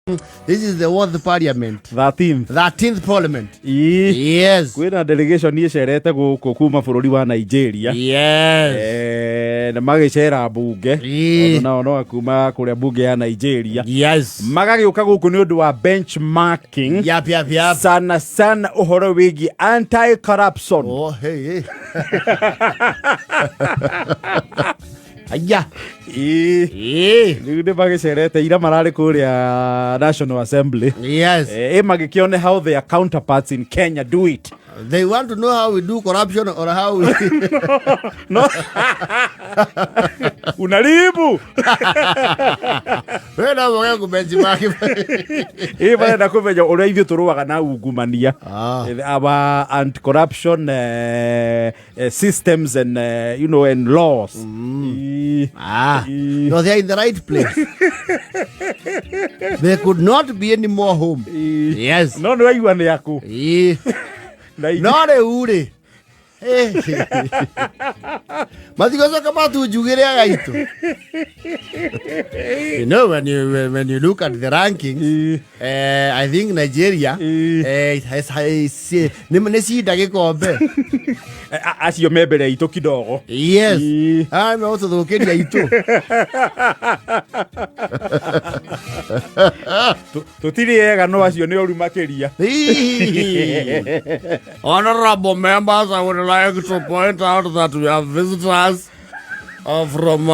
This is the world parliament. 13th. 13th parliament. Ii. Yes. Kwĩna delegation ĩcerete gũkũ kuma bũrũri wa Nigeria. Yes. Na magĩcera mbunge. Ii. Tondũ nao no kuma kũrĩa mbunge ya Nigeria. Yes. Magagĩũka gũkũ nĩ ũndũ wa benchmarking. Yep. Sana sana ũhoro wĩgiĩ anti corruption. Oh, hey, hey. Aya. Ii. Eh. Rĩu nĩ magĩcerete ira mararĩ kũrĩa National Assembly. Yes. Ĩ magĩkĩone how their counterparts in Kenya do it. They want to know how we do corruption or how we. No. Unaribu. We no moge kubenchmark. Ĩ marenda kũmenya ũrĩa ithuĩ tũrũaga na ungumania. Ah. Our anti-corruption systems and and laws. Ah. Ii. No, they are in the right place. They could not be any more home. Ii. Yes. No nĩ waigua nĩ aku. Ii. Na No rĩu rĩ, matigocoka matunjugĩre agaitũ. You know, when you look at the rankings, Ii. I think Nigeria Ii. Nĩ cinda gĩkombe. Acio me mbere itũ kidogo. Yes. Ii. Ah, megũtũthũkĩria itũ. Tũtirĩ ega no acio nĩ oru makĩria. Honorable members, I would like to point out that we have visitors from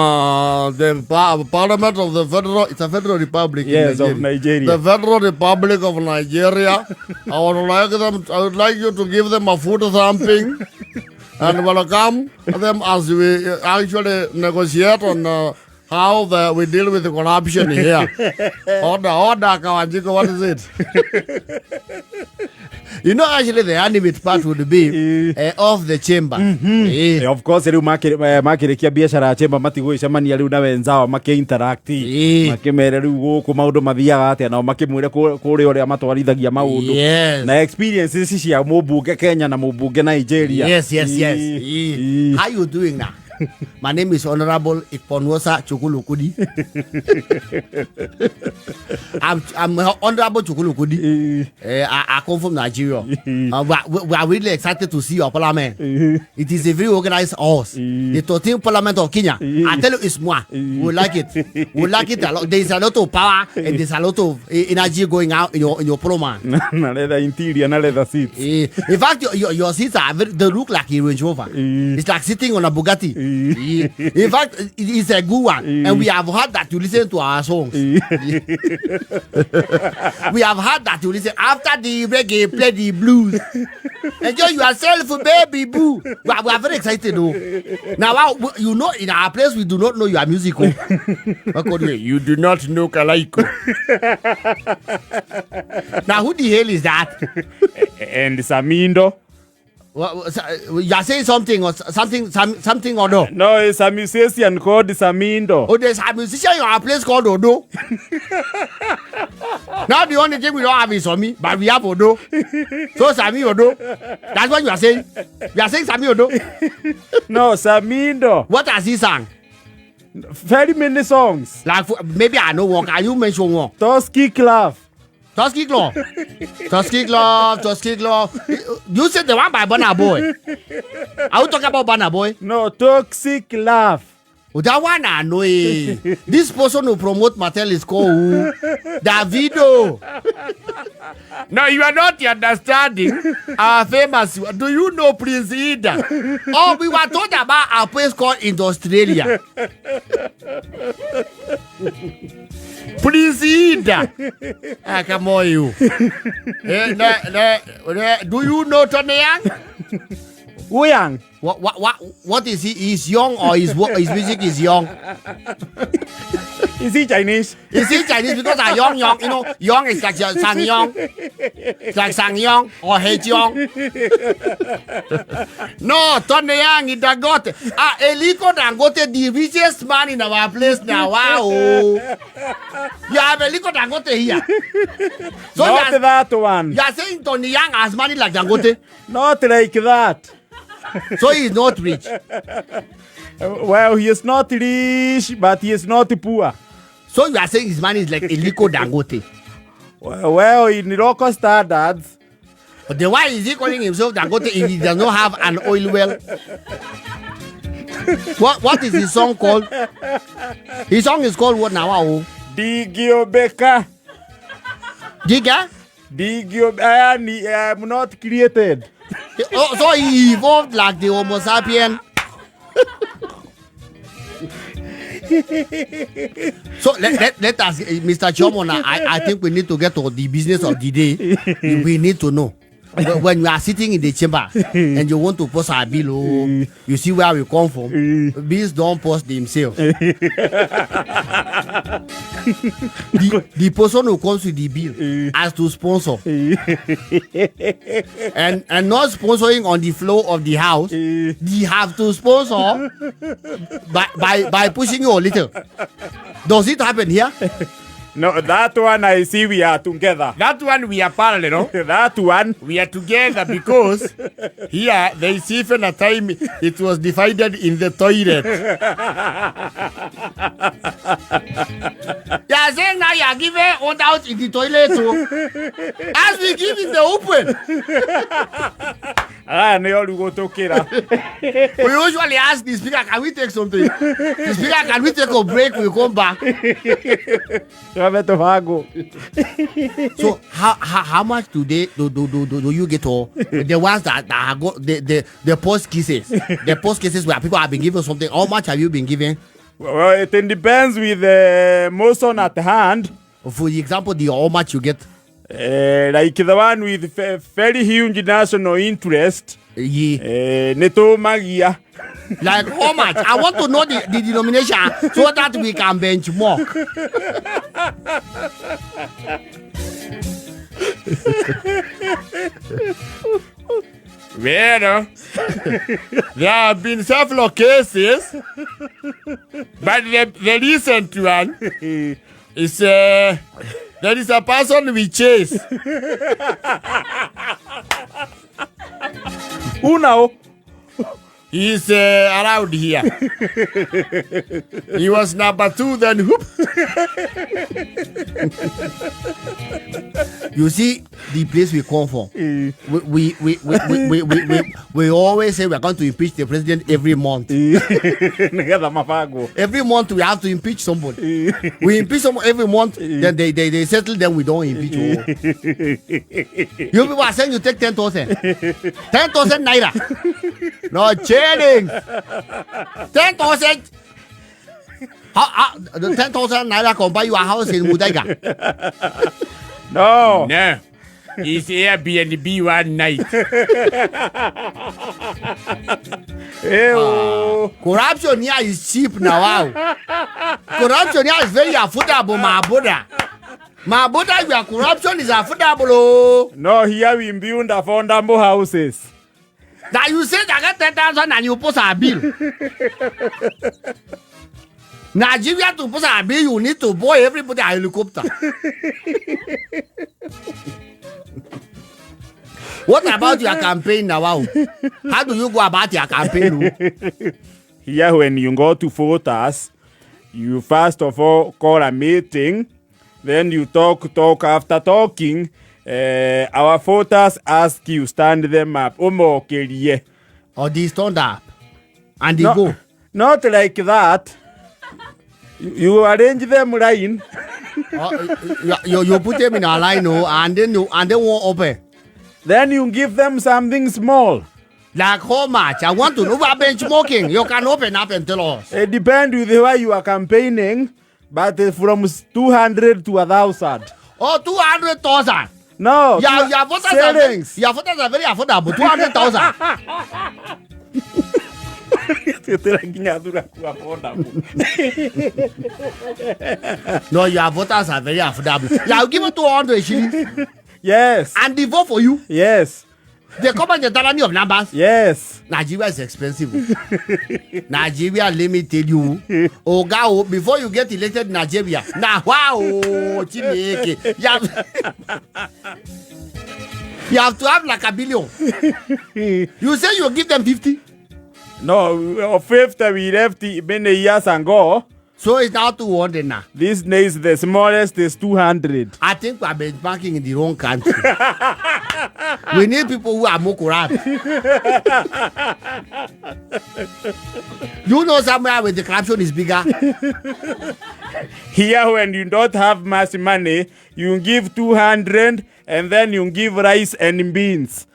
the Parliament of the Federal, it's a Federal Republic in Yes, of Nigeria. The Federal Republic of Nigeria. I would like you to give them a foot thumping and welcome them as we actually negotiate on how we deal with the corruption here. Order, order, Kawanjiku, what is it? Actually, the animate part would be off the chamber. Of course rĩu makĩrĩkia biacara ya chamber matigũgĩcemania rĩu na wenzao makĩ-interact, makĩmere rĩu gũkũ maũndũ mathiaga atĩa, nao makĩmwĩre kũrĩa ũrĩa matwarithagia maũndũ na experiences cia mũmbunge Kenya na mũmbunge Nigeria. Yes. How you doing now? My name is Honorable Ikponwosa Chukulukudi. I'm Honorable Chukulukudi. I come from Nigeria. We are really excited to see your parliament. It is a very organized house. The 13th parliament of Kenya. I tell you, it's more. We like it. We like it a lot. There is a lot of power and there's a lot of energy going out in your parliament. Na leather interior na leather seats. In fact, your seats are very, they look like a Range Rover. It's like sitting on a Bugatti. In fact, it's a good one. And we have heard that you listen to our songs. We have heard that you listen after the reggae, play the blues. Enjoy yourself, baby boo. We are very excited though. Now, in our place, we do not know your music. Oh. What call you? You do not know Kalaiko. Now, who the hell is that? And Samindo. What, so, you are saying something or something, something or no? No, it's a musician called Samindo. Oh, there's a musician in our place called Odo. Now the only thing we don't have is Sami, but we have Odo. So Sami Odo. That's what you are saying. You are saying Sami Odo. No, Samindo. What has he sang? Very many songs. Like maybe I know one. Can you mention one? Toxic Love. Toxic Love. Toxic Love, Toxic Love. You said the one by Burna Boy. Are you talking about Burna Boy? No, Toxic Love. Oh, that one I know. Eh. This person who promote Mattel is called who? Davido. No, you are not understanding our famous. Do you know Prince Ida? Oh, we were told about a place called in Australia. Prince Ida. Ah, come on, you. Ne, ne, ne, do you know Tony Young? Who Young? What is he? He's young or his music is young? Is he Chinese? Is he Chinese? Because I young, young, you know, young is like Sang Young. It's like Sang Young or He Jiong. No, Tony Young, he Dangote. Ah, Aliko Dangote, the richest man in our place now. Wow. You have Aliko Dangote here. So Not that one. you are saying Tony Young has money like Dangote? Not like that. So he is not rich. Well, he is not rich, but he is not poor. So you are saying his money is like Aliko Dangote. Well, in local standards. But then why is he calling himself Dangote if he does not have an oil well? What is his song called? His song is called what now? Oh? Ndingĩũmbĩka. Giga? Ndingĩũmbĩka. I'm not created. Oh, so he evolved like the Homo sapien. So let us, Mr. Chomona, I think we need to get to the business of the day. We need to know. When you are sitting in the chamber and you want to post a bill, oh, you see where we come from. Bills don't post themselves. The person who comes with the bill has to sponsor. And not sponsoring on the floor of the house, they have to sponsor by pushing you a little. Does it happen here? No, that one I see we are together. That one we are parallel. That one. We are together because here there is even a time it was divided in the toilet. You are saying now you are giving order out in the toilet. Oh. As we give in the open. Ah, nĩ oru gũtũkĩra. We usually ask the speaker, can we take something? The speaker, can we take a break? We come back. Twambe tũbangwo. So how much do they do, do, do, do, do you get all the ones that have got the post cases, the post cases where people have been given something? How much have you been given? Well, it depends with the motion at hand. For example, the how much you get? Like the one with very huge national interest. Yeah. Nĩ tũmagia. Like how much? I want to know the denomination so that we can benchmark. Well, there have been several cases, but the recent one is there is a person we chase. Who now? He's around here. He was number 2, then whoop. You see the place we come from. We always say we are going to impeach the president every month. Every month we have to impeach somebody. We impeach someone every month, then they settle, then we don't impeach. You people are saying you take 10,000. 10,000 naira. No, chilling. 10,000. How the 10,000 naira can buy you a house in Muthaiga? No. No. It's Airbnb one night. Corruption here is cheap now. Wow. Corruption here is very affordable, my brother. My brother, your corruption is affordable. Oh. No, here we build affordable houses. Now you say I got 10,000 and you post a bill. Nigeria to post a bill, you need to buy everybody a helicopter. What about your campaign now? How do you go about your campaign? Here, when you go to voters, you first of all call a meeting, then you talk. After talking, our voters ask you stand them up. Or they stand up and they go. Not like that. You arrange them line. You put them in a line, oh, and then won't open. Then you give them something small. Like how much? I want to know about benchmarking. You can open up and tell us. It depends with where you are campaigning, but from 200 to 1,000. Oh, 200,000. No. Yeah, your voters are very, your voters are very affordable. 200,000. No, your voters are very affordable. Yeah, I'll give you 200 shillings. Yes. And they vote for you. Yes. They come on the tyranny of numbers. Yes. Nigeria is expensive. Nigeria, let me tell you. Oga, before you get elected in Nigeria, now wow, Chineke. You have to have like a billion. You say you give them 50? No, 50 we left many years ago. So it's now 200 now. These days the smallest is 200. I think we are benchmarking in the wrong country. We need people who are more corrupt. You know somewhere where the corruption is bigger? Here when you don't have much money, you give 200 and then you give rice and beans.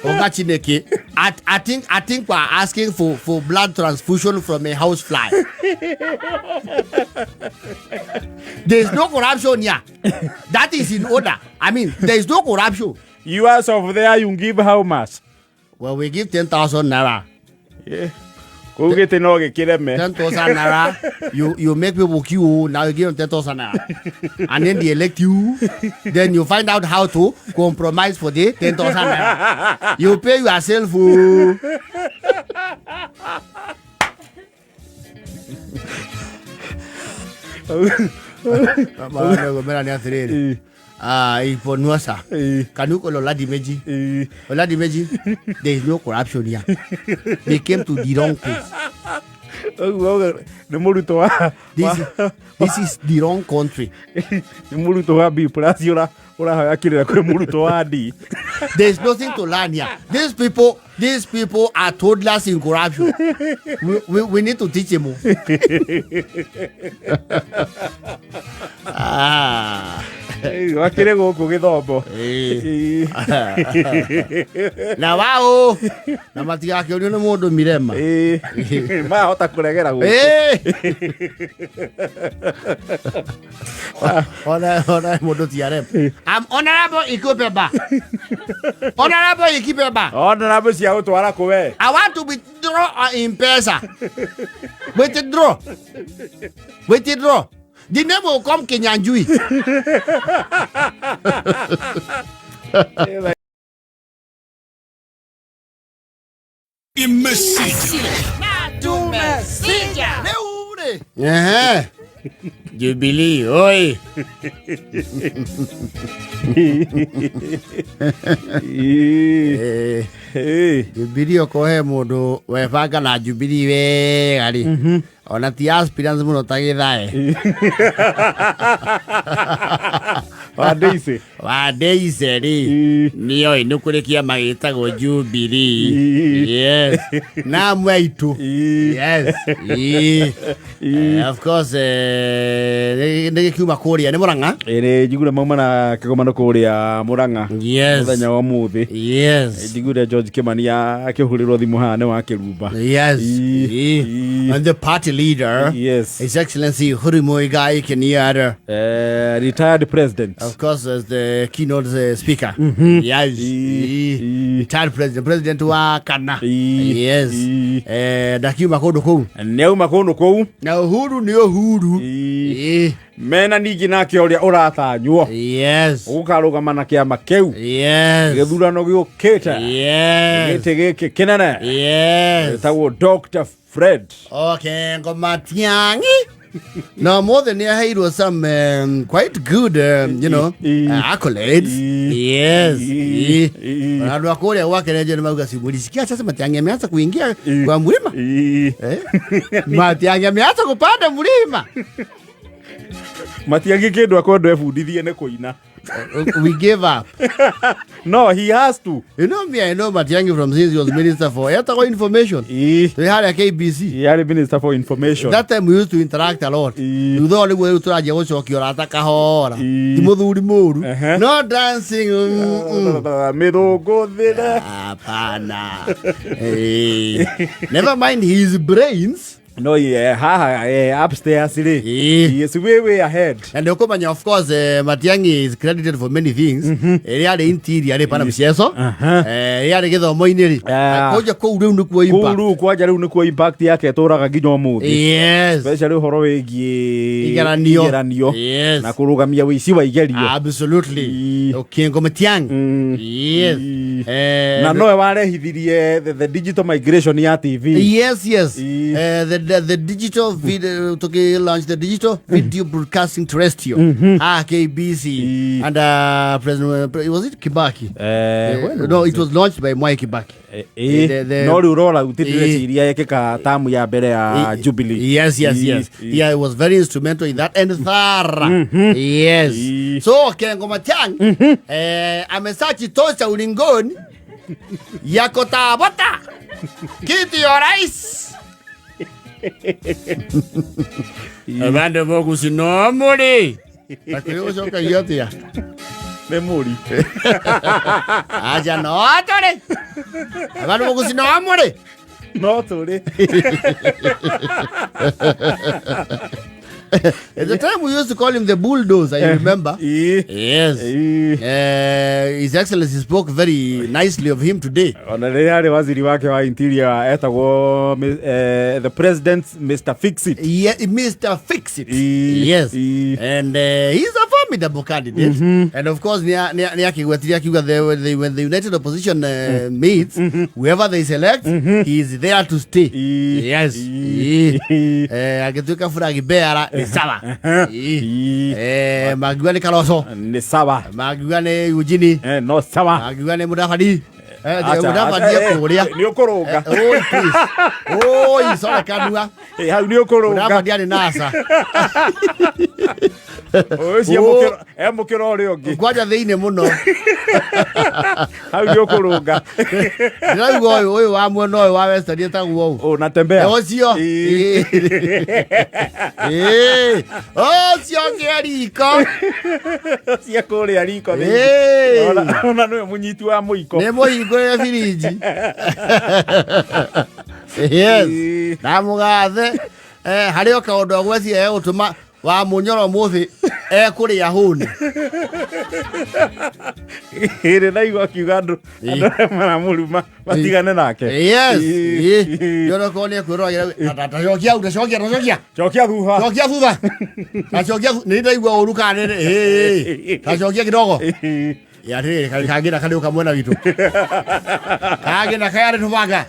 Oga Chineke, I think we are asking for blood transfusion from a house fly. There is no corruption here. That is in order. I mean, there is no corruption. Yours of there, you give how much? Well, we give 10,000 naira. Yeah. Kũu gĩtĩ no gĩkĩreme. 10,000 naira. You make people queue. Now you give them 10,000 naira. And then they elect you. Then you find out how to compromise for the 10,000 naira. You pay yourself. Oh. Ah, Iponuasa. Can you call Oladimeji? Oladimeji, there is no corruption here. They came to the wrong place. Ũguo nĩ mũrutwo wa This is the wrong country. Nĩ mũrutwo wa B plus ũrahoya kĩrĩra kwĩ mũrutwo wa D. There is nothing to learn here. These people are toddlers in corruption. We need to teach them more. Ah. Wakĩrĩ gũkũ gĩthombo. Na wao na matigakĩũrio nĩ mũndũ mirema. Mahota kũregera gũkũ. Ona mũndũ ti arema. I'm Honorable Ikupeba. Honorable Ikupeba. Honorable cia gũtwara kũ we? I want to withdraw in Pesa. Withdraw. Withdraw. The name will come Kenyanjui. Tumesija. Ehe. Jubilee, oi. Jubilee okorwo he mũndũ webanga na Jubilee wega rĩ, ona ti aspirants mũno ta gĩthae. Wa Daisy. Wa Daisy rĩ, nĩoĩ nĩ kũrĩ kĩama gĩtagwo Jubilee. Yes. Na amwe aitũ. Yes. Ĩĩ. Of course, nĩ gĩkiuma kũrĩa nĩ Mũrang'a. Ĩrĩ njiguire mauma na kĩgomano kũrĩa Mũrang'a mũthenya wa ũmũthĩ. Njiguire George Kimani akĩhũrĩrwo thimũ haha nĩ wa Kĩrumba. And the party leader, His Excellency Uhuru Muigai Kenyatta, Retired president. Of course, as the keynote speaker. Yes. Retired president, president wa kana. Yes. Ndakiuma kũndũ kũu. Nĩauma kũndũ kũu. Na Uhuru nĩ Uhuru. Mena ningĩ nake ũrĩa ũratanywo ũkarũgama na kĩama kĩu gĩthurano gĩũkĩte gĩtĩ gĩkĩ kĩnene gĩtagwo Dr. Fred. Okay, Matiang'i. No, more than aheirwo some quite good, accolades. Yes. Andũ a kũrĩa gwake Renjo nĩ mauga simulisikia sasa Matiang'i ameanza kuingia kwa mlima. Eh? Matiang'i ameanza kupanda mlima. Matiang'i kĩndũ akwendwo ebundithie nĩ kũina. We gave up. No, he has to. You know me, I know Matiang'i from since he was minister for etagwo information. Tũrĩ harĩa KBC. Yarĩ minister for information. That time we used to interact a lot. Thutha ũyũ nĩguo rĩu tũranjia gũcokia ũrata kahora. Ti mũthuri mũru. No dancing. Mĩthũngũthĩre. Hapana. Never mind his brains. No, yeah, haha upstairs rĩ, he is way way ahead. And ũkũmenya, of course, Matiang'i is credited for many things. Ĩrĩa arĩ interior rĩ, pana mchezo. Ĩrĩa arĩ gĩthomo-inĩ rĩ. Kũnja kũu rĩu nĩkuo kũu impact. Rĩu kwanja rĩu nĩkuo impact yake ĩtũraga nginya ũmũthĩ, especially ũhoro wĩgiĩ Igeranio. Igeranio na kũrũgamia ũici wa igerio. Absolutely. Okengo Matiang'i. Yes. Na nowe warehithirie the digital migration ya TV. Yes. The the digital video to launch the digital video broadcasting terrestrial KBC and President, was it Kibaki? When No, was it was launched by Mwai Kibaki. No rä u rora ndĩreciria yekĩka tamu ya mbere ya Jubilee. Yes. Yeah, it was very instrumental in that. And thorough. Yes. So Okengo Matiang'i amesajitosha ulingoni ya kutafuta kiti ya rais. Abandu bokusinomuli. Takuyocoka yote. Nĩ mũri. Aja no atore. Abandu bokusinomuli. No tũrĩ. At the time we used to call him the bulldozer, you remember? Yes. His Excellency spoke very nicely of him today. Ona rĩrĩa arĩ waziri wake wa interior etagwo the president Mr Fixit. Yeah, Mr. Fix It. Yes. And he's a formidable candidate. And of course, ni akigwetiria akiuga when the United Opposition meets, whoever they select, he is there to stay. Yes. Agĩtuĩka flag bearer nĩ sawa. Mangiuga nĩ Kalonzo. Nĩ sawa. Mangiuga nĩ Eugene. No sawa. Mangiuga nĩ Mudavadi. Acha, Mudavadi acha, ekũrĩa. Nĩ ũkũrũnga. Oi, please. Oi, sorry kanua. Hau nĩ ũkũrũnga. Mudavadi arĩ NASA. Ũcio emũkĩra ũrĩa ũngĩ. Kwanja thĩinĩ mũno. Hau nĩ ũkũrũnga. Ndĩrauga ũyũ ũyũ wa mwena ũyũ wa Western etagwo ũũ. Unatembea. Ũcio. Ũcio ũngĩ riko. Cia kũrĩa riko thĩinĩ. Ona nĩwe mũnyiti wa mũiko. Nĩ mũhingũrĩre birinji. Yes. Na mũgathe harĩ o kaũndũ agweciria egũtũma wa mũnyoro mũthĩ ekũrĩa hũni. Ĩrĩ naigua akiuga andũ arĩa maramũruma matigane nake. Yes. Yoro ko nĩ ekwĩroragĩra tacokia tacokia tacokia. Cokia thutha. Cokia thutha. Tacokia nĩ ndaigua ũru kana nĩ tacokia kidogo. Ya rĩrĩ kangĩ na karĩ ũka mwena witũ. Kangĩ na kayarĩ tũbanga.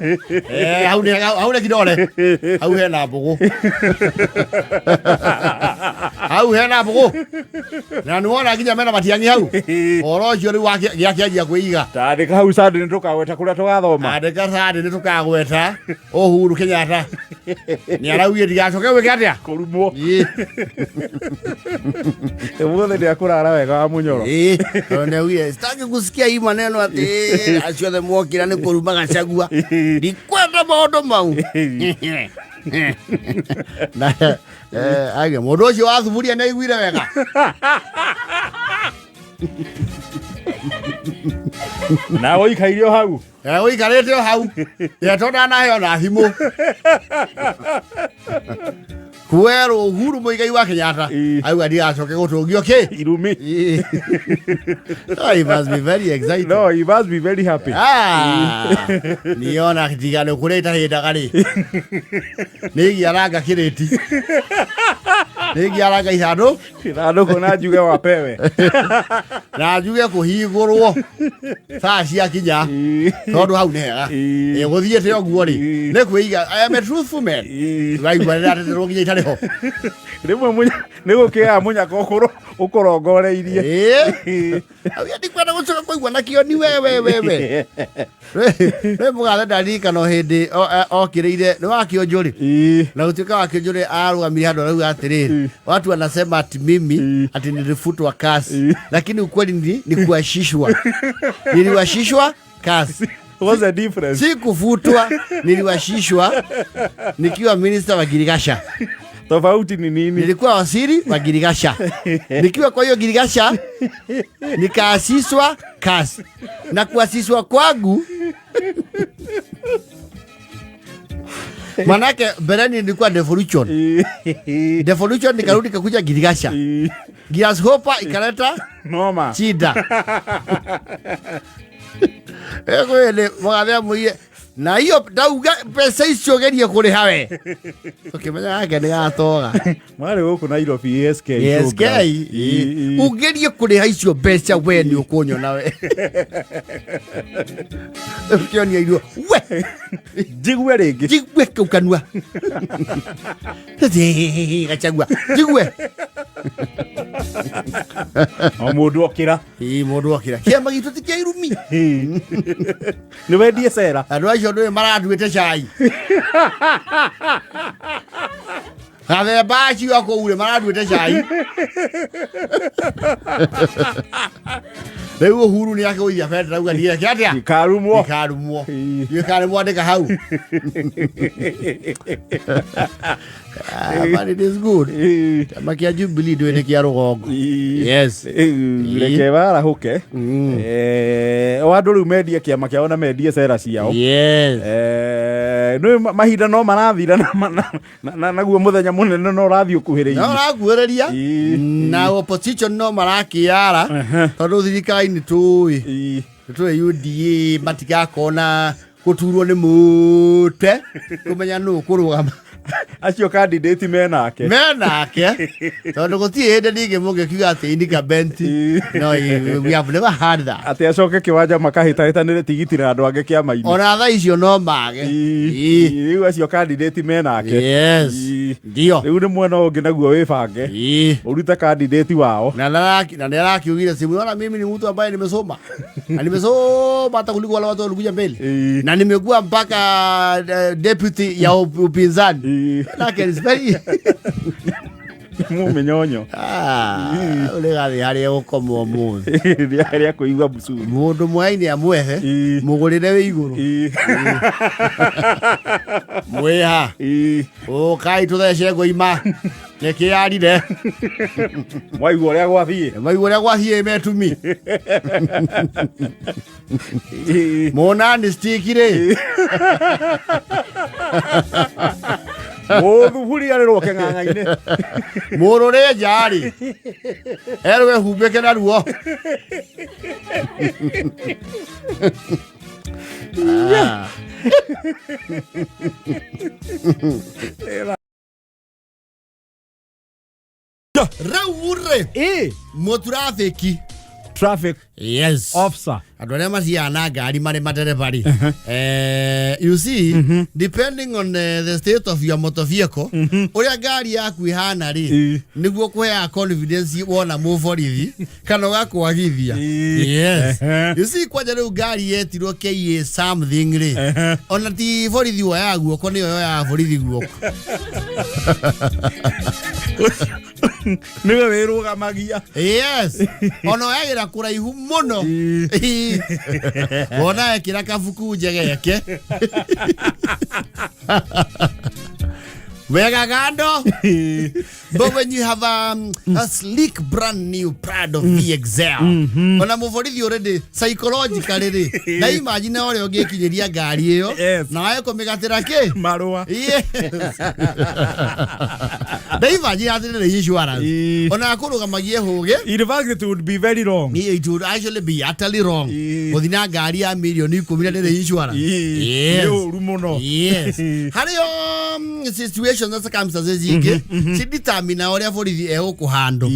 Hau nĩ kidole. Hau hena mbũgũ. Hau hena mbũgũ. Na nĩ wona nginya mena Matiang'i hau. Ũhoro ũcio rĩu gĩakĩanjia kwĩiga. Tandĩka hau sandi nĩ tũkagweta kũrĩa tũgathoma. Andĩka sandi nĩ tũkagweta. Uhuru Kenyatta. Nĩ araugire ndigacoke gwĩka atĩa? Kũrumwo. Ũmũthĩ nĩ akũrara wega wa mũnyoro. Tondũ nĩ augire sitaki kusikia hii maneno ati acio othe mokira nĩ kũruma Gachagua. Ndikwenda maũndũ mau. Na age mũndũ ũcio wa thuburia nĩ aiguire wega. Na ũikaire o hau. Ũikarĩte o hau. Ndeto ndanaheo na thimũ. Kwerwo Uhuru Muigai wa Kenyatta auga ndigacoke gũtũngio kĩ? Irumi. Oh, he must be very excited. No, he must be very happy. Niona ndigano kũrĩa itahĩndaga rĩ. Nĩigiaranga kĩrĩti. Nĩigiaranga ithandũ. Ithandũkũ na njuge wapewe. Na njuge kũhingũrwo thaa ciakinya. Tondũ hau nĩ hega. Gũthiĩte ũguo rĩ. Nĩ kwĩiga. I am a truthful man. Waigua rĩrĩa ateterwo nginya itarĩ ho. Rĩmwe nĩ gũkĩaga mũnyaka ũkũrongoreirie. Auya ndikwenda gũcoka kũigua na kĩoni we we we we. Rĩ mũgathe ndaririkana o hĩndĩ okĩrĩire nĩ wa Kĩonjũrĩ. Na gũtuĩka wa Kĩonjũrĩ arũgamire handũ arauga atĩrĩrĩ, watu wanasema ati mimi ati nilifutwa kazi, lakini ukweli ni kuashishwa. Niliwashishwa kazi. What's the difference? Si kufutwa, niliwashishwa nikiwa minister wa Girigasha. Tofauti ni nini? Nilikuwa waziri wa Girigasha. Nikiwa kwa hiyo Girigasha nikaasiswa kazi. Na kuasiswa kwangu manake mbeleni nilikuwa devolution. Devolution nikarudi kakuja Girigasha. Grasshopper ikaleta noma. Shida. Kweli mwathia muiye Na hiyo ndauga mbeca icio gerie kũrĩha we ũkĩmenya yake nĩ gatoga. Marĩ gũkũ Nairobi ASK. ASK. Ũgerie kũrĩha icio mbeca we nĩ ũkũnyona we ũkĩonia irio we. Njigue rĩngĩ. Njigue kau kanua Gachagua njigue. O mũndũ okĩra. Ĩĩ, mũndũ okĩra kĩama gitũ ti kĩa irumi. Nĩ wendie cera. Andũ acio ndũĩ maratuĩte cai gathemba acio akũu rĩ maratuĩte cai. Rĩu Uhuru nĩ akĩgũithia bendera auga ndieke atĩa. Ikarumwo. Ikarumwo. Ikarumwo andĩka hau. Ah, but it is good. Kĩama kĩa Jubilee ndũĩ nĩ kĩa rũgongo. Yes. Reke warahũke. O andũ rĩu mendie kĩama kĩao na mendie cera ciao. Nĩ mahinda no marathira naguo mũthenya mũnene no ũrathiĩ no ũkuhĩrĩirie. Ũrakuhĩrĩria. Na opposition no marakĩara tondũ thirikari nĩ tũĩ nĩ tũĩ UDA matigakona gũturwo nĩ mũtwe kũmenya nũ kũrũgama. Acio candidate menake. Menake tondũ gũtirĩ hĩndĩ ningĩ mũngĩkiuga atĩ incumbent no, we have never had that. Atĩ acoke kĩwanja makahĩtahĩtanĩre tigiti na andũ angĩ kĩama-inĩ. Ona thaa icio no mage. Rĩu acio candidate menake. Ndio. Rĩu nĩ mwena ũngĩ naguo wĩbange ũrute candidate wao. Na nĩ arakiugire simu, "Ona mimi ni mtu ambaye nimesoma na nimesoma hata kuliko wale watu walikuja mbele na nimekuwa mpaka deputy ya upinzani." Like it's very Mũmenyonyo. Ah, ũrĩ gathĩ harĩa gũkomwo mũthĩ. Rĩa kũigua bucuru. Mũndũ mwaini amwethe mũgũrĩre wĩ igũrũ mwĩha ũkai tũthece ngũima nĩkĩarire. Mwaigua ũrĩa gwathiĩ. Maigua ũrĩa gwathiĩ metumi mũnani stiki rĩ. Mũthuburi arĩrwo kĩng'ang'a-inĩ. Mũrũrĩ nja rĩ erwo ehumbĩke na ruo. Ah. Rĩu rĩ mũturathĩki. Traffic officer. Andũ arĩa mathiaga na ngari marĩ matereba rĩ, you see, depending on the state of your motor vehicle, ũrĩa ngari yaku ĩhana rĩ, nĩguo kũheaga confidence wona mũborithi kana ũgakwagithia. You see, kwanja rĩu ngari yetirwo KA something rĩ, ona ti borithi woyaga guoko, nĩyo yoyaga borithi guoko. Nĩwe wĩrũgamagia. Yes, ona oyagĩra kũraihu mũno. Wona ekĩra kabuku njegeke wega gando. But when you have a sleek brand new Prado VXL, ona mũborithi already psychologically rĩ, na imagine ũrĩa ũngĩkinyĩria ngari ĩyo na wae kũmĩgatĩra kĩ marũa. Yes. Na imagine atĩrĩrĩ insurance ona akũrũgamagie hũgĩ. In fact, it would be very wrong. It would actually be utterly wrong gũthiĩ na ngari ya mirioni 10 na ndĩrĩ insurance. Nĩ ũru mũno. Yes, harĩ o situations na circumstances ingĩ cidetermina ũrĩa borithi egũkũhandũ.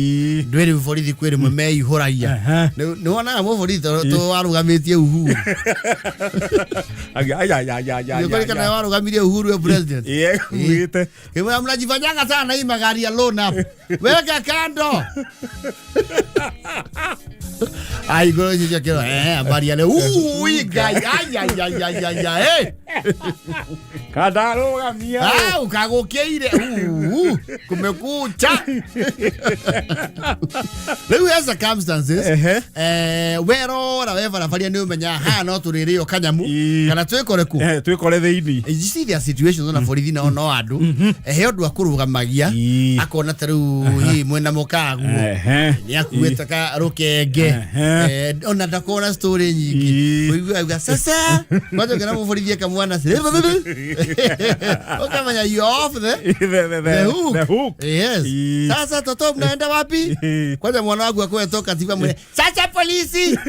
Ndwĩ rĩu borithi kwĩ rĩmwe meihũragia. Nĩ wonaga mũborithi to warũgamĩtie Uhuru. Ai, ai, ai, ai, ai, ai, Nĩũkũririkana ai. warũgamirie Uhuru we president? Ĩĩ, ugĩte. Kĩmwĩra mnajifanyanga sana hii magari ya loan hapo. Weka kando. Ai ngoro icio ciakĩrwo habari ya leo. Ui ngai ai ai ai ai ai ai. Kandarũgamia. Ah, ukagũkĩire. Kumekucha. Rĩu he circumstances werora we barabaria nĩ ũmenyaga haha no tũrĩrĩo kanyamu kana twĩkore kũ. Twĩkore thĩinĩ. You see there are situations ona borithi nao no andũ. He ũndũ akũrũgamagia akona ta rĩu hihi mwĩna mũkaguo nĩ akuĩte ka rũkenge. Ona ndakona story nyingĩ. Ũigua auga sasa kwanza ũkĩona mũborithi kamwana ũkamenya you are off the hook. The hook. Yes. Sasa toto mnaenda wapi? Kwanza mwana wangu akuwe toka tiba mwene. Sasa polisi.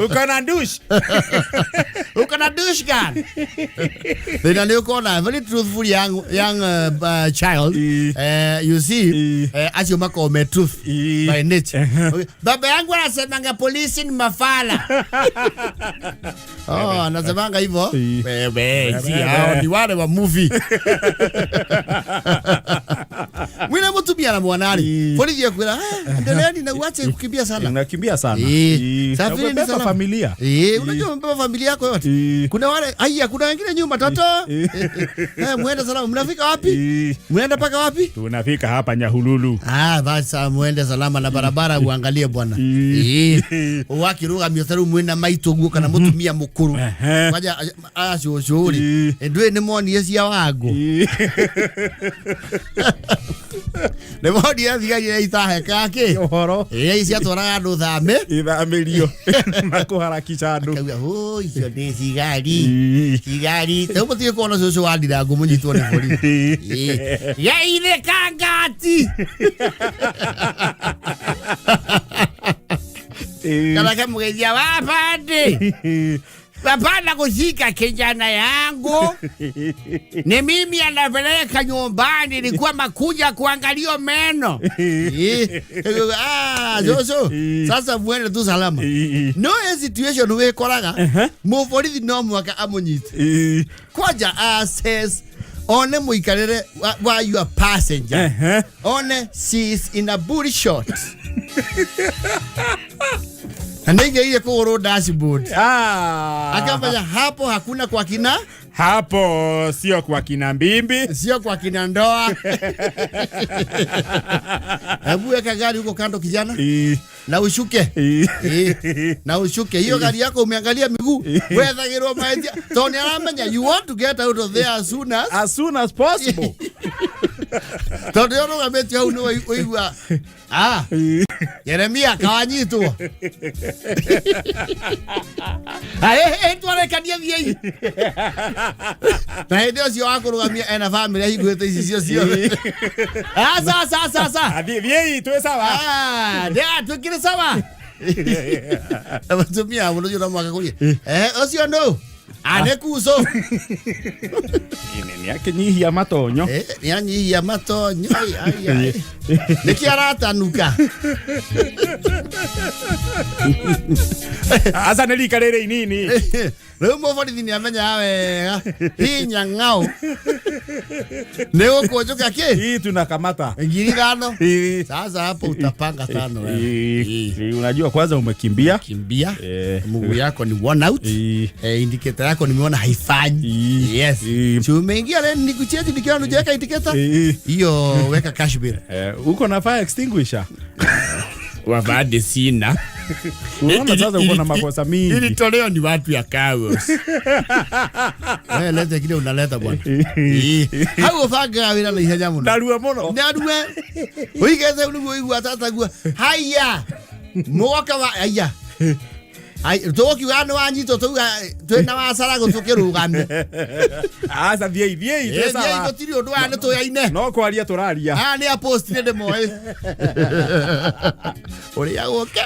Uko na douche. Uko na douche gun. Thina nĩ ũkona very truthful young child. You see, acio makoragwo me truth by nature. Okay. Baba yangu anasemanga polisi ni mafala. Oh, anasemanga hivyo. Wewe, si hao ni wale wa movie. Mwina mutumia na mwanari. Polisi akwira, "Ah, endeleeni na uache kukimbia sana." Unakimbia sana. Safiri ni Umebeba salama. Familia. Unajua umebeba familia yako yote. Kuna wale haya, kuna wengine nyuma toto. Muende salama. Mnafika wapi? Mnaenda paka wapi? Tunafika hapa Nyahururu. Ah, basi muende salama na barabara uangalie bwana. Wakirugamio taru mwina maitũ guo kana mutumia mukuru. Kwaja acio rĩ. Ndũĩ nĩ monire cia wangu. Nĩ monire thigari iria itahekaga kĩ? Ũhoro. Iria ciatwaraga andũ thame. Ithamĩrio. Makũharakisha andũ. Akauga, "Oh, icio nĩ cigari." Cigari. Rĩu mũtige kuona cũcũ wa ndirangu mũnyitwo nĩ borithi. Geithĩka ngati. Kana kamũgeithia wapande. Hapana kushika kijana yangu. Ni mimi anapeleka nyumbani, nilikuwa makuja kuangalia meno. Ah, Jojo, sasa muende tu salama. No situation wikoraga mũborithi no mwaka amũnyite. Kwanja assess one mũikarĩre wa your passenger. One she is in a booty short. Na nĩaigĩrĩire kũgũrũ dashboard. Akamenya hapo hakuna kwa kina Hapo sio kwa kina Mbimbi. Sio kwa kina ndoa. Hebu weka gari huko kando kijana na ushuke. Na ushuke hiyo gari yako umeangalia miguu wethagirwo mahĩtia tondũ nĩ aramenya you want to get out of there as soon as As soon as possible. Tondũ yo rũgamĩtio hau nĩ ũigua ah Jeremia kawanyitwo twarekania thiĩi na hĩndĩ ũcio wa kũrũgamia ena bamĩrĩ ahingũrĩte icicio ciothe aca aca aca aca. Athiĩ twĩ sawa. Ah, twĩkĩre sawa mũtumia mũno ũcio no mwaka kũria ũcio nũ nĩ kuco. Nĩ akĩnyihia matonyo. Nĩ anyihia matonyo. Ai, ai, ai. Nĩkĩ aratanuka? Aca nĩ rika rĩrĩ inini. Rĩu mũborithi nĩ amenyaga wega hinya ng'ao nĩ gũkũnjũka kĩ Hii tunakamata. 5,000. Sasa hapo utapanga tano wewe. Unajua kwanza umekimbia. Kimbia. Mguu yako ni worn out. Indicator yako nimeona haifanyi. Yes. Si umeingia leo nikucheki nikiona hujaweka indicator? Hiyo weka cash bill. Uko na fire extinguisher? Wavade sina. Unaona sasa uko na makosa mingi. Ilitolewa ni watu ya Carlos. Wewe leta kile unaleta bwana. Hau ũbangaga wĩra na ihenya mũno. Narua mũno. Narue. Ũigĩte nĩguo ũigua tataguo. Haya. Mũgoka wa haya. Ai tũkiuga nĩ wanyitwo tauga twĩna wacaragũ tũkĩrũgamie. Aca thiĩi thiĩi twĩ Thiĩi sawa. Gũtirĩ ũndũ aya nĩ tũyaine. No kwaria tũraria. Aya nĩ aposti nĩ ndĩmoĩ. Ũrĩa gũke.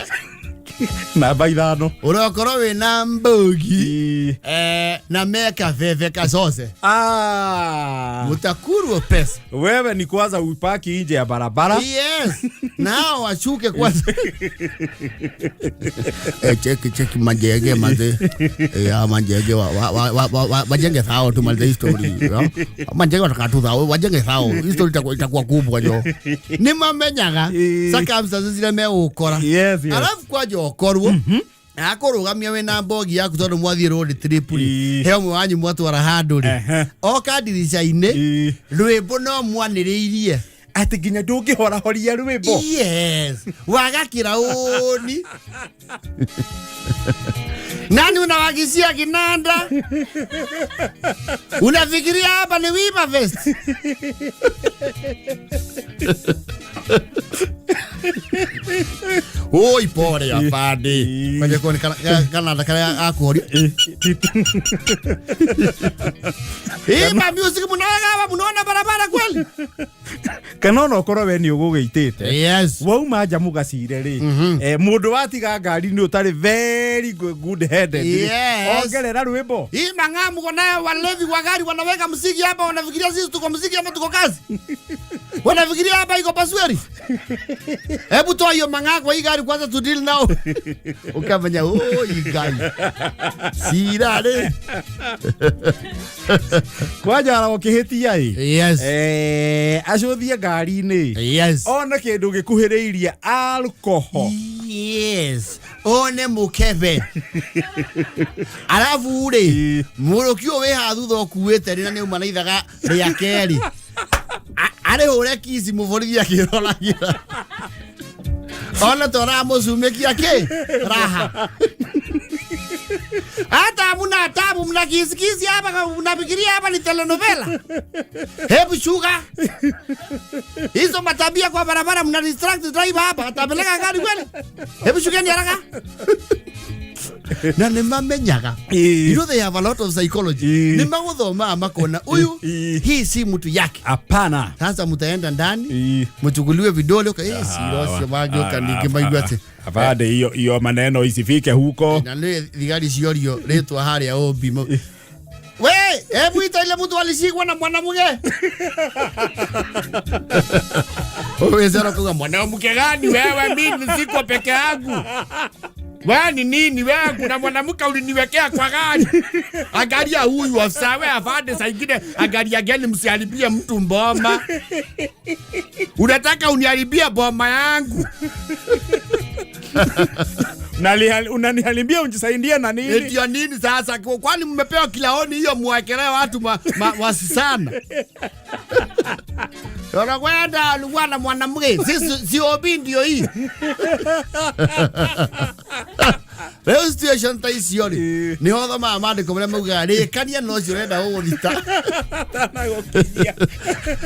Namba 5. Ũrokorwo wĩna mbogi na meka veve kazoze. Mutakurwo pesa. Wewe ni kwanza upaki nje ya barabara. Yes. Nao washuke kwanza. Cheki cheki majenge maze. Majenge wa wajenge thao tumalize hii story. Yo. Majenge wataka tu thao, wajenge thao. Hii story itakuwa kubwa jo. Ni mamenyaga circumstances zile megũkora. Yes. Alafu kwanja ũkorwo akũrũgamia wĩna mbogi yaku tondũ mwathiĩ road trip rĩ he ũmwe wanyu mwatwara handũ rĩ oka ndirica-inĩ rwĩmbo no mwanĩrĩirie. Atĩ nginya ndũngĩhorahoria rwĩmbo. Yes, waga kirauni. Nani unawagisia kinanda? Unafikiria hapa ni Wima Fest? Oi pole afande. Kwanja kuonekana kana kana akuhoria. Hii ma music mnaweka hapa mnaona barabara kweli? Kana ona ũkorwo we nĩ ũgũgĩitĩte, Yes. wauma nja mũgacire rĩ, mũndũ watiga ngari nĩ ũtarĩ very good headed rĩ, ongerera rwĩmbo. Hii mang'aa mko nayo, walevi wa gari wanaweka muziki hapa, wanafikiria sisi tuko muziki ama tuko kazi. Wanafikiria hapa iko pasweri. Hebu toa hiyo mang'aa kwa hii gari kwanza tu deal nao. Ukamenya oh hii gari. Sira re. Kwanja ara ũkĩhĩtia ĩ, Yes. Acũthie ngari-inĩ, ona kĩndũ gĩkuhĩrĩirie alcohol. Yes. One mukebe. Alafu rĩ, mũrũki ũyũ wĩ haha thutha ũkuĩte rĩ, na nĩ auma na ithaga rĩa kerĩ. Arĩhũre kici mũborithi akĩroragĩra. Ona ta ũramũcumĩkia kĩ? Raha. Hata hamuna tabu, mna kisikisi hapa, mnafikiria hapa ni telenovela. Hebu shuka. Hizo matabia kwa barabara, mna distract driver hapa, atapeleka gari kweli? Hebu shukeni haraka. Na nĩ mamenyaga. You know they have a lot of psychology. Nĩ magũthomaga makona huyu hii si mtu yake. Hapana. Sasa mtaenda ndani, mchukuliwe vidole uka eh siro sio magioka ningĩ maigua atĩ Afande, hiyo hiyo maneno isifike huko. Na nĩ thigari ciorio rĩtwa harĩa ũmbi. We, hebu ita ile mtu alishikwa na mwanamke. Wewe sasa kuga Mwanamke gani wewe? Mimi siko peke yangu. Wewe ni nini wewe? Kuna mwanamke uliniwekea kwa gari. Angalia huyu afisa, wewe afande, saa ingine angalia gani, msiharibie mtu mboma. Unataka uniharibie boma yangu. Unaniharibia ujisaidie na nini? Ndio nini sasa? Kwani mmepewa kilaoni hiyo mwekelee watu wasisana? Wanakwenda alikuwa na mwanamke. Sisi COB ndio hii. Leo situation ta icio rĩ, nĩ hothomaga maandĩko marĩa maugaga rĩkania na ũcio ũrenda gũgũthita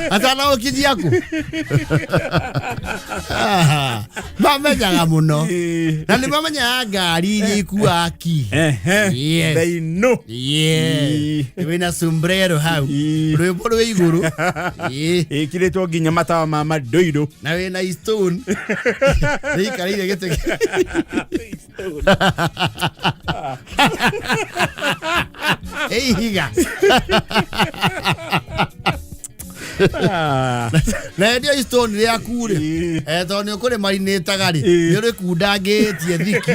atanagũkinyia kũ. Mamenyaga mũno na nĩ mamenyaga ngari iria ikuaga ki. Yes. They know. Yeah. Wĩna sombrero hau, rwĩmbo rwĩ igũrũ. Ĩkĩrĩtwo nginya matawa ma mandoirũ. Na wĩna stone nĩikarĩire gĩtĩ. Ihiga. Na ndio stone rĩaku rĩ, tondũ nĩ ũkũrĩ marinĩtaga rĩ, nĩ ũrĩkundangĩtie thiki.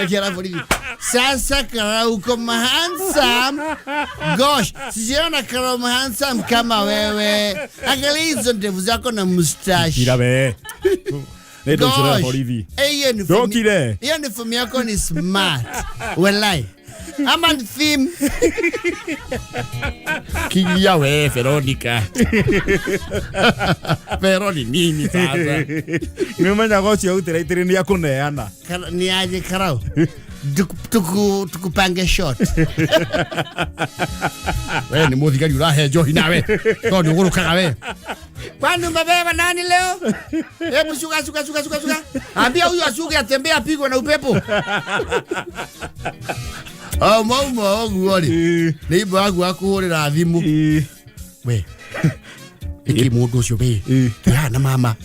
Ĩkĩra borithi. Sasa Karau uko handsome. Gosh, sijaona Karau handsome kama wewe. Angalia hizo ndevu zako na mustache. Kira we. Nĩ ndũcĩra Gosh. borithi. Eh, hiyo uniform. Ndũkire. Hiyo uniform yako ni smart. Walai. Ama ni theme. Kinya we Veronica. Vero ni nini sasa? Nĩ ũmenyaga ũcio autĩra itĩrĩ nĩ akũneana. Ni aje Karau? Tukupange shot. We ni muthigari urahe njohi nawe. Tondũ nĩ ũgũrũkaga we. Kwani umebeba nani leo? Hebu shuka shuka shuka shuka shuka. Ambia huyu ashuke atembee apigwe na upepo. Oh mauma ũguo rĩ. Nĩ imbo yaku akũhũrĩra thimũ. We. Iki mũndũ ũcio we. Twĩ haha na mama.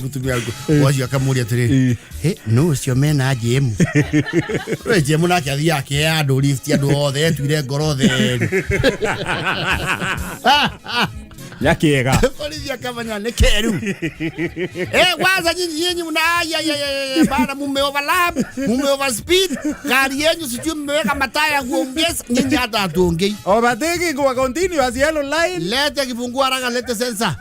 Mũtumia wacio akamũria atĩrĩrĩ, no ũcio mena jemu. We jemu nake athiaga akĩhe andũ lift, andũ othe etuire ngoro theri. Nyakiega. Borithi akamenya nĩ keru. Kwanza nyinyi nyinyi mna ya ya ya bana, mume overlap, mume overspeed, gari yenyu sijui mmeweka mataya kuongeza, nyinyi hata hatuongei. Overtaking kwa continuous yellow line. Lete kifungua haraka, lete sensor.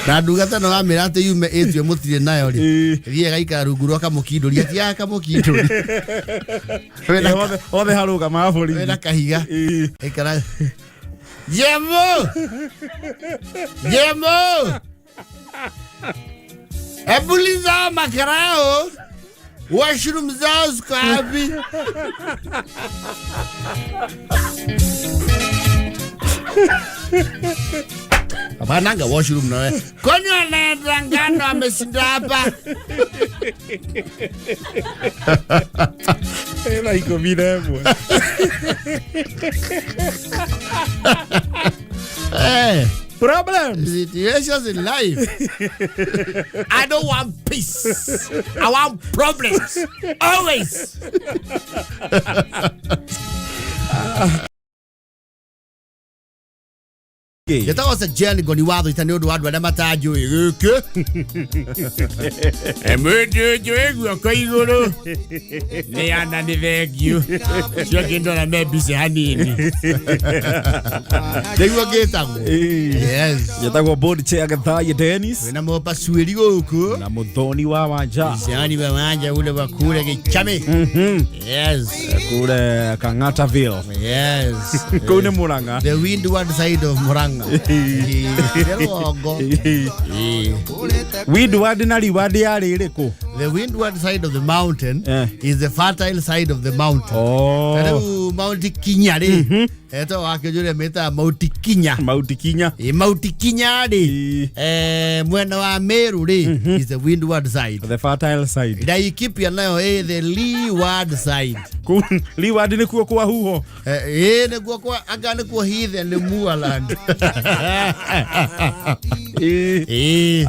Na ndungata no amĩra atĩ yume ĩtue mũtirĩ nayo rĩ. Thiĩ gaikara rungu rwa kamũkindũri, atiaga kamũkindũri. Othe harũgamaga borithi. Wĩna kahiga. Ikara. Jemo! Jemo! Ebuliza makarao. Washroom zao ziko wapi? Hapananga washroom na wewe. Kwani wanaenda ngano ameshinda hapa? Thaa 11. Problems. Situations in life. I don't want peace. I want problems. Always. Gĩtagwo Jen Ngoni wa Thũita nĩ ũndũ wa andũ arĩa matanjũĩ gĩkĩ. Mũndũ njũĩ guoko igũrũ nĩ ana nĩ thengiũ cio angĩ ndona me mbica hanini Nĩguo ngĩtagwo. Yes. Gĩtagwo board chair Gathaiya Dennis Wĩna mũpasuĩri gũkũ. na Mũthoni wa Wanja. Mshani wa Wanja ule wa kule Gĩchame. Yes. Kule Kang'ataville. Yes. Kũu nĩ Mũrang'a. The windward side of Murang'a. Rũgongo. Windward na leeward yarĩ ĩrĩkũ? The windward side of the mountain is the fertile side of the mountain. Oh. Rĩu Mount Kinya rĩ, etagwo wakĩnjũria mĩtaga Mount Kinya. Mount Kinya. Ĩ Mount Kinya rĩ, mwena wa Meru rĩ, is the windward side. The fertile side. Laikipia nayo ĩ the leeward side. Kũu leeward nĩkuo kwa huho. Ĩ nĩkuo kwa anga nĩkuo heathen moorland. Ĩ.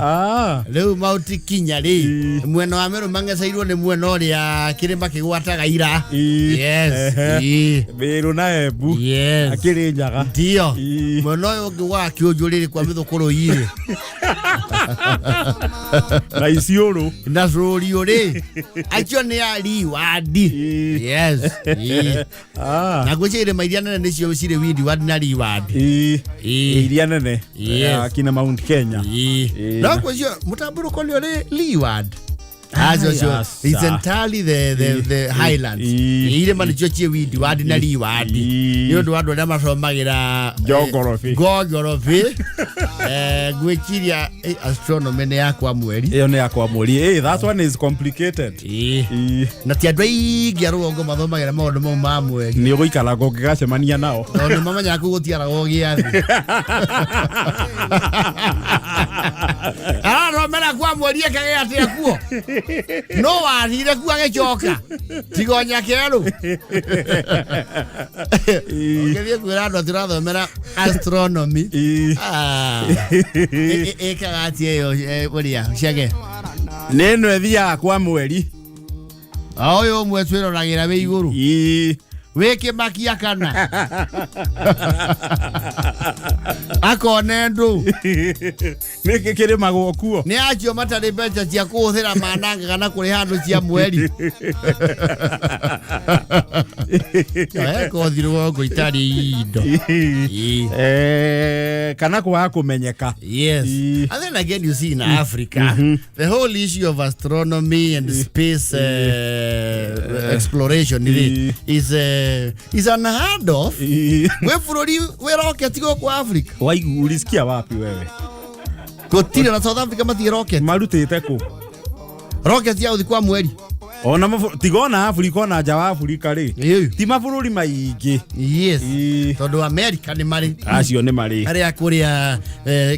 Rĩu Mount Kinya rĩ, mwena wa Meru mang'eceirwo nĩ mwena ũrĩa kĩrĩma kĩgwataga ira. Yes. Ĩ. Meru na Embu. Yes. Akĩrĩ Nyaga. Ndio. Mwena ũyũ ũngĩ wa Kĩũnjũ rĩrĩ kwa mĩthũkũrũ-inĩ. Na Isiolo. Na Rũriũ rĩ, acio nĩ a leeward. Yes. Ĩ. Na ngwĩciria irĩma iria nene nĩcio cirĩ windward na leeward. Ĩ. Iria nene. Yes. Akina Mount Kenya. Ĩ. No ngwĩciria mũtambũrũko nĩ ũrĩ leeward. Acio cio. It's entirely the highlands. Irĩma nĩcio ciĩ windward na leeward. Nĩ ũndũ wa andũ arĩa macomagĩra Geography. Geography. Ngwĩciria astronomy nĩ ya kwa mweri. Ĩyo nĩ ya kwa mweri. That one is complicated. Na ti andũ aingĩ a rũgongo mathomagĩra maũndũ mau ma mweri. Nĩ ũgũikara ũngĩgacemania nao. Tondũ nĩ mamenyaga kũu gũtiaragwo gĩathĩ. Arathomera kwa mweri ekage atĩa kuo? No wathire kuo agĩcoka. Tiga nyakerũ. Ũngĩthiĩ kwĩra andũ atĩ ũrathomera astronomy. Ĩkaga atĩa ĩyo ũrĩa Chege? Nĩ ĩno ĩthiaga kwa mweri. Ũyũ ũmwe twĩroragĩra wĩ igũrũ. Wĩ kĩmakia kana? Akone ndũ. Nĩkĩ kĩrĩmagwo kuo? Nĩ acio matarĩ mbeca cia kũhũthĩra mananga kana kũrĩha andũ cia mweri. Kothi rũgongo itarĩ indo. Kana kwaga kũmenyeka. Yes. And then again you see in Africa, the whole issue of astronomy and space exploration is unheard of. We bũrũri wĩ rocket gũkũ Africa. Ulisikia wapi wewe? Gũtirĩ na South Africa matirĩ rocket. Marutĩte kũ? Rocket ya gũthiĩ kwa mweri. Ona tigona Afrika ona nja wa Afrika rĩ. Ti mabũrũri maingĩ. Yes. Tondũ America nĩ marĩ. Acio nĩ marĩ. Arĩa kũrĩa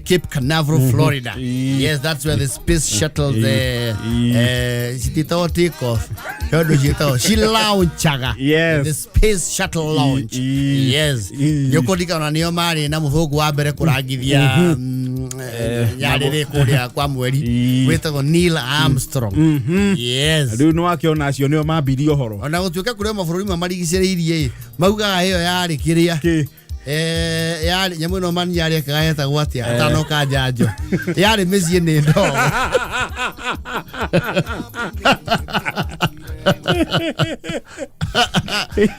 Cape Canaveral, Florida. Yes, that's where the space shuttle the citiĩtagwo take off. Tondũ ciĩtagwo ci launchaga. Yes. The space shuttle launch. Yes. Nĩ ũkũririkana nĩo marĩ na mũthũngũ wa mbere kũrangithia nyarĩrĩ kũrĩa kwa mweri wĩtagwo Neil Armstrong. Yes. Rĩu nĩ wakĩona acio nĩo mambirie ũhoro. Ona gũtuĩka kũrĩ mabũrũri mamarigicĩrĩirie maugaga ĩyo yarĩ kĩrĩa yarĩ nyamũ ĩno mani yarĩ ekaga yetagwo atĩa atanoka njanjo yarĩ mĩciĩ nĩ ndogo.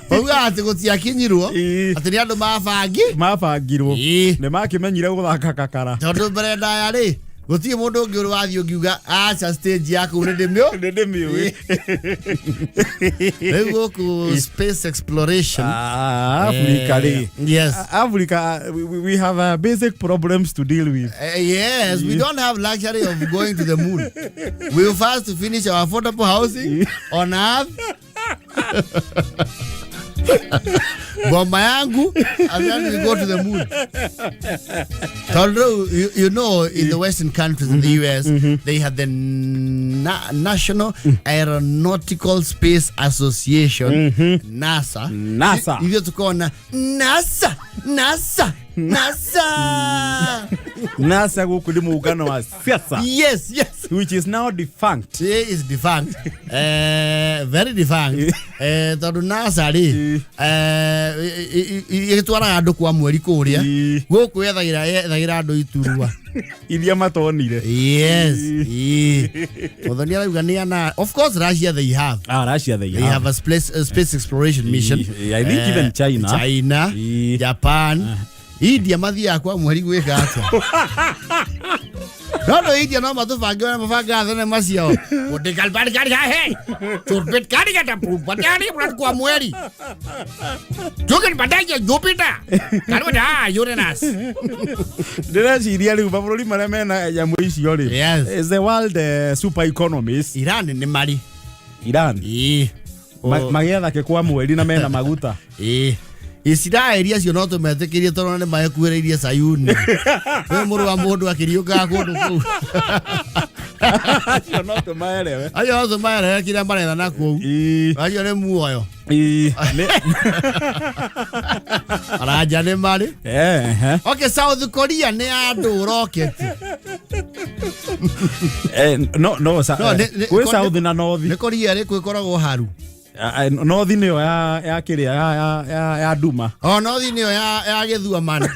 Maugaga atĩ gũtiakinyirwo atĩ nĩ andũ mabangirwo nĩ makĩmenyire gũthaka kakara tondũ mbere ndaya rĩ Gũtirĩ mũndũ ũngĩ ũrĩ wathiĩ ũngiuga aca stage yaku nĩ ndĩmĩũ. Nĩ ndĩmĩũĩ. Rĩu gũkũ space exploration. Ah, Africa rĩ. Yes. Africa, we have basic problems to deal with. Yes, we don't have luxury of going to the moon. We will first finish our affordable housing on earth. Boma yangu, and then we go to the moon. Tondũ you know, in the Western countries, in the US, they have the National Aeronautical Space Association, NASA. NASA. Hivyo tukaona NASA, NASA, NASA. NASA gũkũ nĩ mũngano wa siasa. Yes. Which is now defunct. It is defunct. Very defunct. Tondũ NASA rĩ, ĩgĩtwaraga andũ kwa mweri kũrĩa. Gũkũ yethagĩra andũ iturwa. Iria matonire. Yes. Mũthoni arauga nĩ ana. Of course Russia they have. Ah, Russia they They have a space exploration mission. I think even China. China, Japan. India mathiaga kwa mweri gwĩka atĩa? No India no matũbange ũrĩa mabangaga thenema ciao. Kwa mweri. Jupiter. Uranus. Ndĩreciria rĩu mabũrũri marĩa mena nyamũ icio rĩ. Yes. Is the world super economies. Iran nĩ marĩ. Iran. Ĩĩ. Magĩethake kwa mweri na mena maguta. Ĩĩ. Isiraeli acio no tũmetĩkĩrie tondũ nĩ maekuhĩrĩirie Sayuni. Wĩ mũrũ wa mũndũ akĩriũkaga kũndũ kũu. Acio no tũmaerewe. Acio no tũmaerewe kĩrĩa maretha na kũu. Acio nĩ muoyo. Aranja nĩ marĩ. Okay, South Korea nĩ andũ rocket. No, No, kwĩ South na North. Nĩ Korea rĩ kwĩkoragwo haru. North nĩyo ya kĩrĩa ya Duma. O North nĩyo ya gĩthua man.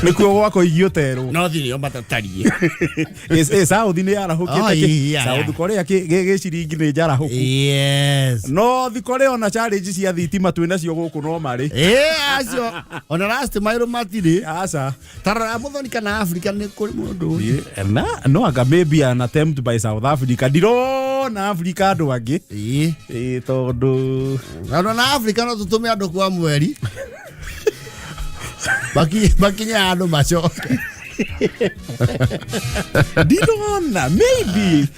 Nĩkuo gwakwa igio terwo. North nĩyo matatariĩ. South nĩ yarahũkĩte. Oh, yeah. South Korea gĩciringi nĩ njarahũku. Yes. North Korea ona challenge cia thitima twĩ nacio gũkũ no marĩ. Acio ona last mile matirĩ. Aca. Tarora mũthoni kana Africa nĩ kũrĩ mũndũ. Na no anga maybe an attempt by South Africa. Ndirona Africa andũ angĩ. Ĩĩ. Ĩĩ tondũ Ona Africa no tũtũme andũ kwa mweri. Makinye andũ macoke. Ndirona maybe.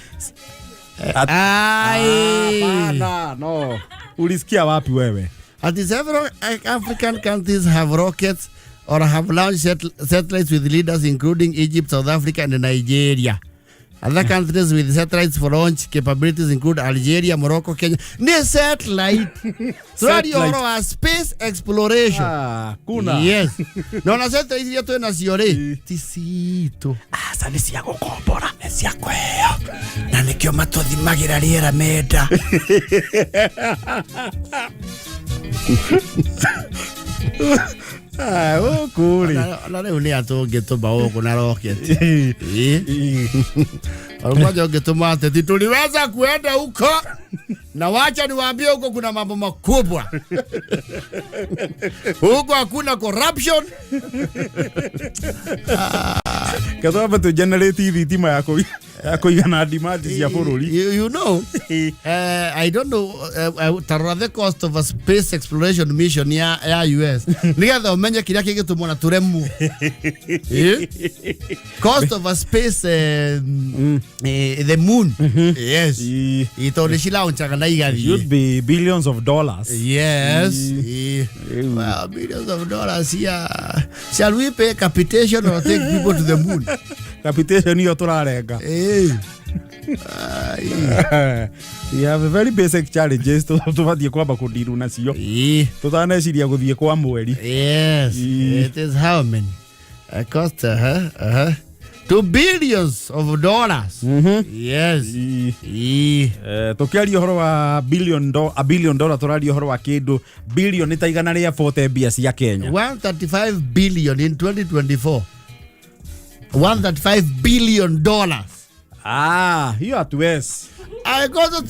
Ai. Hapana, no. Ulisikia wapi wewe? Ati several African countries have rockets or have launched satellites with leaders including Egypt, South Africa and Nigeria. Other countries with satellites for launch capabilities include Algeria, Morocco, Kenya. Ni satellite. Tũraria ũhoro wa space exploration. Ah, kuna. Yes. Na ona satellite iria twĩ nacio rĩ, ti citũ. Aca nĩ cia gũkombora. Nĩ cia kũheo. Na nĩkĩo matũthimagĩra rĩera menda. Ah, gũkũ rĩ. Na rĩu nĩ atũngĩtũma gũkũ na rocket. Ĩĩ. Kwanja ungetuma ateti tuliweza kuenda huko na wacha niwaambie huko kuna mambo makubwa. Huko hakuna corruption. Katwamba tu generate thitima ya kũigana demand cia bũrũri. You know, I don't know, tarora the cost of a space exploration mission ya US. Nigetha ũmenye kĩrĩa kĩngĩtũmwo na tũremwo. Cost of a space, the moon. Yes. Tondũ nĩ cilaunchaga na igathiĩ. Should be billions of dollars. Yes. Well, billions of dollars here. Shall we pay capitation or take people to the moon? Capitation iyo tũrarenga. Ai. We have very basic challenges tũbatiĩ kwamba kũndiru nacio. Tũtaneciria gũthiĩ kwa mweri. Yes. It is how many? Cost 2 billions of dollars. Yes. Tũkĩaria ũhoro wa billion a billion dollar tũraria ũhoro wa kĩndũ billion nĩ ta igana rĩa 40 mbia cia Kenya. 135 billion in 2024. 135 billion dollars. Ah, hiyo hatuwezi. Angĩkorwo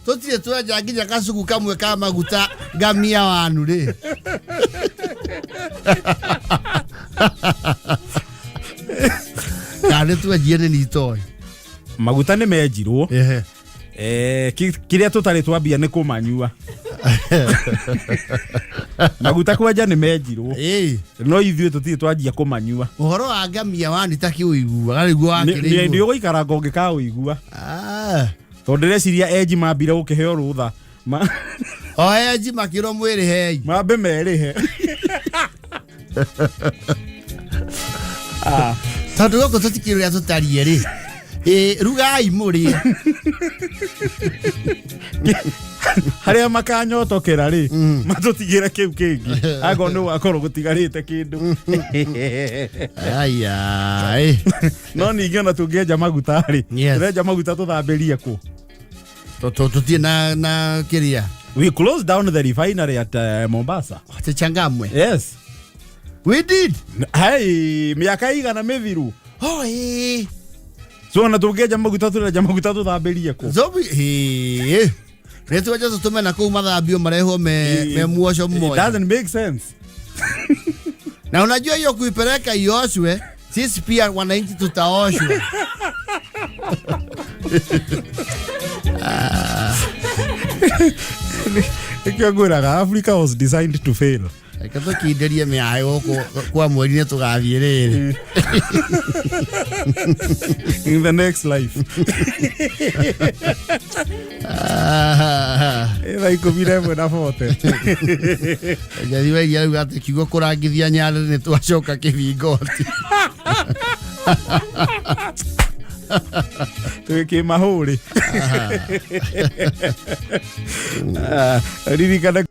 tũtirĩ twenja nginya kacuku kamwe ka maguta ngamia wanu rĩ. Kana nĩ twenjie nĩ nitoĩ. Maguta nĩ menjirwo. Ehe. Kĩrĩa tũtarĩ twambia nĩ kũmanyua. Maguta kwenja nĩ menjirwo. Ĩĩ. No ithuĩ tũtirĩ twanjia kũmanyua. Ũhoro wa ngamia wanita kĩũiguaga nĩguo Nĩ wakĩrĩ nĩ ũgũikara ngũngĩkaũigua. Ah. Tondũ ndĩreciria enji mambire gũkĩheo rũtha. O enji makĩrwo mwĩrĩhei. Mambe merĩhe. Tondũ gũkũ tũtikĩrĩ ũrĩa tũtariĩ rĩ. Ĩ rugai mũrĩe. Harĩa makanyotokera rĩ, matũtigĩre kĩu kĩngĩ akorwo nĩ gwakorwo gũtigarĩte kĩndũ. Aya. Ĩ. No ningĩ ona tũngĩenja maguta rĩ, Yes. tũrenja maguta tũthambĩrie kũ? Tũtirĩ na kĩrĩa. We closed down the refinery at Mombasa. Atĩ Changamwe. Yes. We did. Hey, mĩaka igana mĩthiru. Oh, ĩ. So ona tũngĩenja maguta tũrenja maguta tũthambĩrie kũ? Zombie. Ĩ. Nĩ twenja tũtũme na kũu mathambio marehwo me muoco It mmoja. doesn't make sense. Na unajua hiyo kuipeleka ioshwe, sisi pia wananchi tutaoshwa. Nĩkĩo ngwĩraga Africa was designed to fail. Reke tũkindĩrie mĩaĩ gũkũ kwa mweri nĩ tũgathiĩ rĩrĩ. In the next life. Ah. Thaa 11 na 40. Njathi wa iria rĩu atĩ kiugo kũrangithia nyarĩrĩ nĩ twacoka kĩbingoti. Twĩ kĩmahũrĩ. Ririkana.